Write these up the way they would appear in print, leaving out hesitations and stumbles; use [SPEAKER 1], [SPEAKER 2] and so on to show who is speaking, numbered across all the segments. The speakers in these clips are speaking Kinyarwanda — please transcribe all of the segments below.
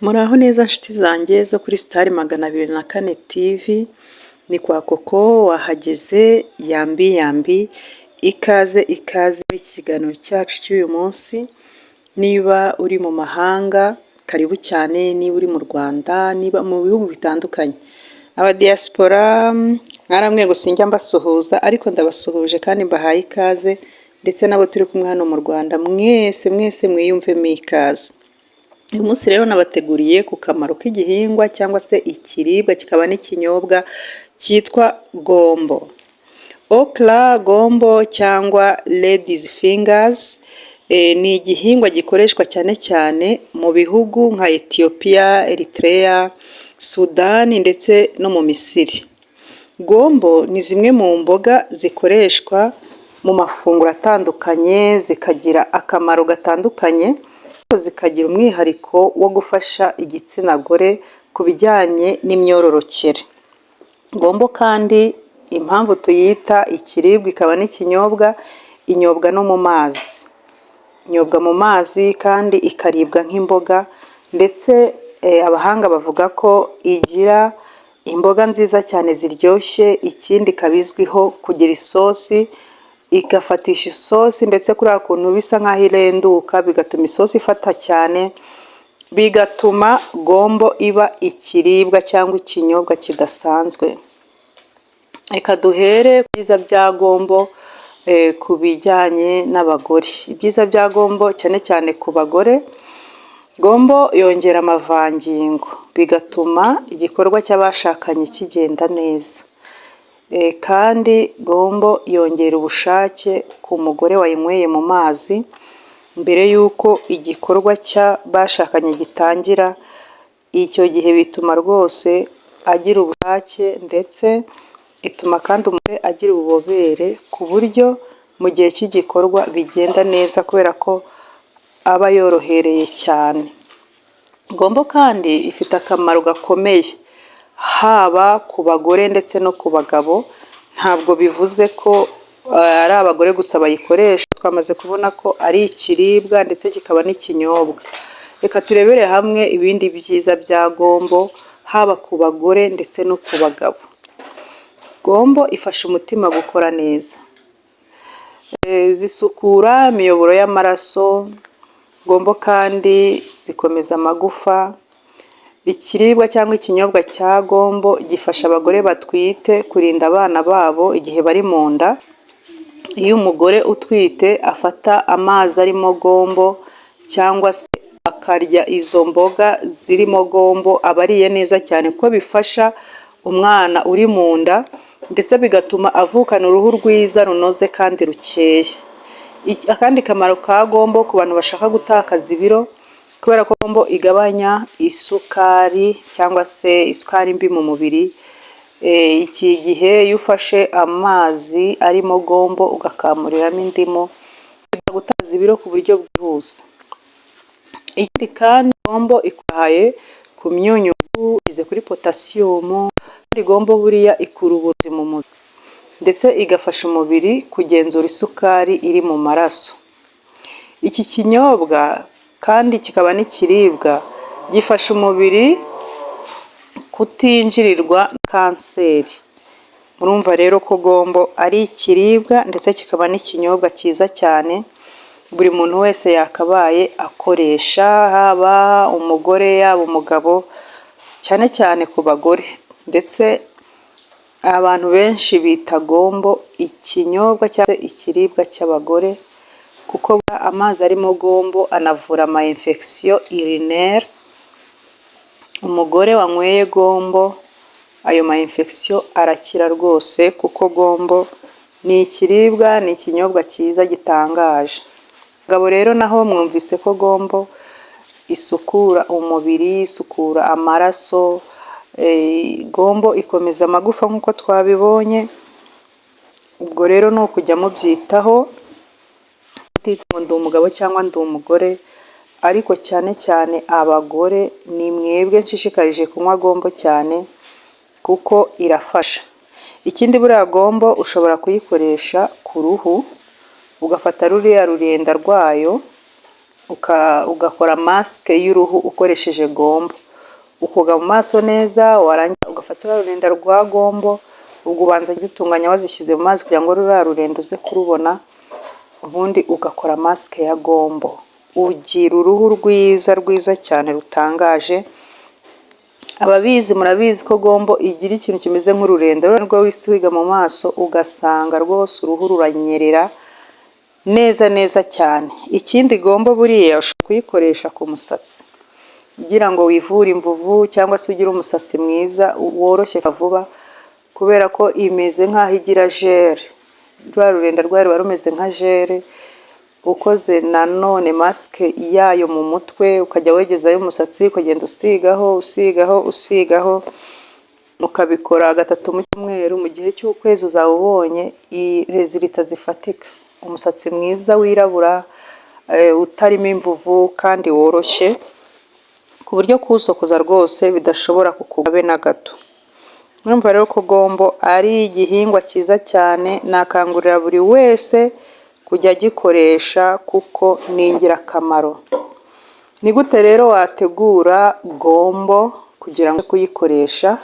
[SPEAKER 1] Muraho neza nshuti zanjye zo kuri Star 204 TV, ni kwa Koko wahageze, yambi yambi, ikaze ikaze muri iki kiganiro cyacu cy'uyu munsi. Niba uri mu mahanga karibu cyane, niba uri mu Rwanda, niba mu bihugu bitandukanye, aba diaspora mwarambwiye ngo sinjya mbasuhuza, ariko ndabasuhuje kandi mbahaye ikaze, ndetse n'abo turi kumwe hano mu Rwanda, mwese mwese mwiyumvemo ikaze. Uyu munsi rero nabateguriye ku kamaro k'igihingwa cyangwa se ikiribwa kikaba n'ikinyobwa cyitwa gombo. Okra, gombo cyangwa ladies fingers ni igihingwa gikoreshwa cyane cyane mu bihugu nka Etiyopiya, Eritrea, Sudani ndetse no mu Misiri. Gombo ni zimwe mu mboga zikoreshwa mu mafunguro atandukanye, zikagira akamaro gatandukanye, zikagira umwihariko wo gufasha igitsina gore ku bijyanye n'imyororokere. Gombo kandi impamvu tuyita ikiribwa ikaba n'ikinyobwa, inyobwa no mu mazi. Inyobwa mu mazi kandi ikaribwa nk'imboga, ndetse abahanga bavuga ko igira imboga nziza cyane ziryoshye, ikindi ikaba izwiho kugira isosi, igafatisha isosi, ndetse kuriya kuntu bisa nk'aho irenduka bigatuma isosi ifata cyane, bigatuma gombo iba ikiribwa cyangwa ikinyobwa kidasanzwe. Reka duhere ku byiza bya gombo ku bijyanye n'abagore. Ibyiza bya gombo cyane cyane ku bagore: gombo yongera amavangingo, bigatuma igikorwa cy'abashakanye kigenda neza. Kandi gombo yongera ubushake ku mugore wayinyweye mu mazi mbere y'uko igikorwa cy'abashakanye gitangira. Icyo gihe bituma rwose agira ubushake, ndetse ituma kandi umugore agira ububobere ku buryo mu gihe cy'igikorwa bigenda neza, kubera ko aba yorohereye cyane. Gombo kandi ifite akamaro gakomeye haba ku bagore ndetse no ku bagabo. Ntabwo bivuze ko ari abagore gusa bayikoresha, twamaze kubona ko ari ikiribwa ndetse kikaba n'ikinyobwa. Reka turebere hamwe ibindi byiza bya gombo haba ku bagore ndetse no ku bagabo. Gombo ifasha umutima gukora neza, zisukura imiyoboro y'amaraso. Gombo kandi zikomeza amagufa. Ikiribwa cyangwa ikinyobwa cya gombo gifasha abagore batwite kurinda abana babo igihe bari mu nda. Iyo umugore utwite afata amazi arimo gombo cyangwa se akarya izo mboga zirimo gombo, aba ariye neza cyane, kuko bifasha umwana uri mu nda, ndetse bigatuma avukana uruhu rwiza runoze kandi rukeye. Akandi kamaro ka gombo ku bantu bashaka gutakaza ibiro: kubera ko gombo igabanya isukari cyangwa se isukari mbi mu mubiri, iki gihe iyo ufashe amazi arimo gombo ugakamuriramo indimu, gutakaza ibiro ku buryo bwihuse. Ikindi kandi gombo ikungahaye ku myunyu, ikize kuri potasiyumu, kandi gombo buriya ikura uburozi mu mubiri, ndetse igafasha umubiri kugenzura isukari iri mu maraso. Iki kinyobwa kandi kikaba n'ikiribwa gifasha umubiri kutinjirirwa na kanseri. Murumva rero ko gombo ari ikiribwa ndetse kikaba n'ikinyobwa cyiza cyane buri muntu wese yakabaye akoresha, haba umugore, yaba umugabo, cyane cyane ku bagore. Ndetse abantu benshi bita gombo ikinyobwa cyangwa se ikiribwa cy'abagore, kuko amazi arimo gombo anavura ama infection urinaire. Umugore wanyweye gombo ayo ma infection arakira rwose, kuko gombo ni ikiribwa, ni ikinyobwa cyiza gitangaje. Abagabo rero naho mwumvise ko gombo isukura umubiri, isukura amaraso, gombo ikomeza amagufa nk'uko twabibonye. Ubwo rero ni ukujya mubyitaho ngo ndi umugabo cyangwa ndi umugore, ariko cyane cyane abagore ni mwebwe nshishikarije kunywa gombo cyane, kuko irafasha. Ikindi, buriya gombo ushobora kuyikoresha ku ruhu, ugafata ruriya rurenda rwayo. Ugakora masque y'uruhu ukoresheje gombo, ukoga mu maso neza, warangiza ugafata ruriya rurenda rwa gombo. Ubwo ubanza kuzitunganya wazishyize mu mazi kugira ngo ruriya rurenda uze kurubona, ubundi ugakora masque ya gombo. Ugira uruhu rwiza rwiza cyane rutangaje. Ababizi murabizi ko gombo igira ikintu kimeze nk'ururenda, ruriya nirwo wisiga mu maso, ugasanga rwose uruhu ruranyerera neza neza cyane. Ikindi, gombo buriya ushobora kuyikoresha ku musatsi kugira ngo wivure imvuvu cyangwa se ugire umusatsi mwiza woroshye vuba, kubera ko imeze nk'aho igira gel. Ruriya rurenda rwayo ruba rumeze nka gel. Ukoze nanone masque yayo mu mutwe, ukajya wegezayo umusatsi, ukagenda usigaho, usigaho, usigaho, ukabikora gatatu mu cyumweru, mu gihe cy'ukwezi uzaba ubonye résultats zifatika, umusatsi mwiza wirabura utarimo imvuvu kandi woroshye, ku buryo kuwusokoza rwose bidashobora kukugora habe na gato. Murumva rero ko gombo ari igihingwa cyiza cyane, nakangurira buri wese kujya agikoresha kuko ni ingirakamaro. Ni gute rero wategura gombo kugira ngo kuyikoresha?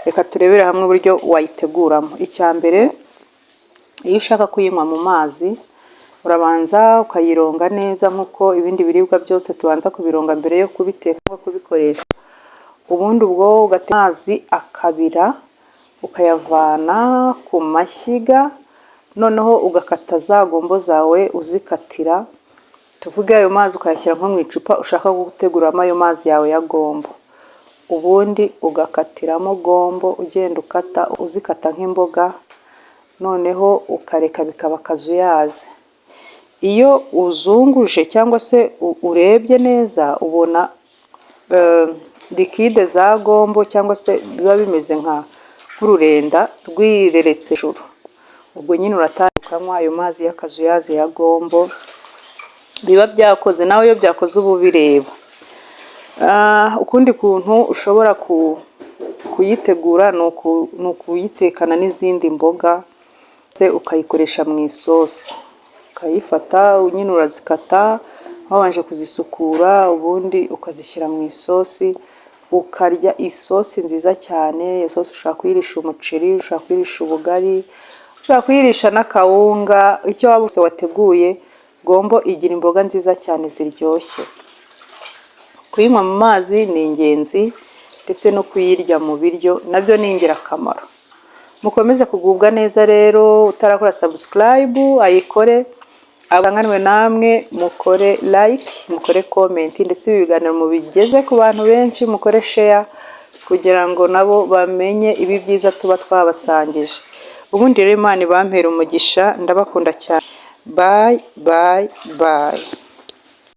[SPEAKER 1] Reka turebere hamwe uburyo wayiteguramo. Icya mbere, iyo ushaka kuyinywa mu mazi, urabanza ukayironga neza nk'uko ibindi biribwa byose tubanza kubironga mbere yo kubiteka no kubikoresha. Ubundi ubwo ugateka amazi akabira, ukayavana ku mashyiga, noneho ugakata za gombo zawe uzikatira, tuvuge ayo mazi ukayashyira nko mu icupa ushaka guteguramo ayo mazi yawe ya gombo, ubundi ugakatiramo gombo, ugenda ukata uzikata nk'imboga, noneho ukareka bikaba akazuyaze. Iyo uzunguje cyangwa se urebye neza, ubona liquide za gombo cyangwa se biba bimeze nk'ururenda rwireretse hejuru. Ubwo nyine uratangira ukanywa ayo mazi y'akazuyaze ya gombo, biba byakoze. Nawe iyo byakoze uba ubireba. Ukundi kuntu ushobora kuyitegura ni ukuyitekana n'izindi mboga, ukayikoresha mu isosi, ukayifata nyine urazikata wabanje kuzisukura, ubundi ukazishyira mu isosi, ukarya isosi nziza cyane. Iyo sosi ushobora kuyirisha umuceri, ushobora kuyirisha ubugari, ushobora kuyirisha n'akawunga, icyo waba wose wateguye. Gombo igira imboga nziza cyane ziryoshye. Kuyinywa mu mazi ni ingenzi, ndetse no kuyirya mu biryo nabyo ni ingirakamaro. Mukomeze kugubwa neza rero. Utarakora subscribe ayikore, abanganwe namwe mukore like, mukore comment, ndetse ibi biganiro mubigeze ku bantu benshi, mukore share kugira ngo nabo bamenye ibi byiza tuba twabasangije. Ubundi rero Imana ibampere umugisha, ndabakunda cyane. Bye bye bye.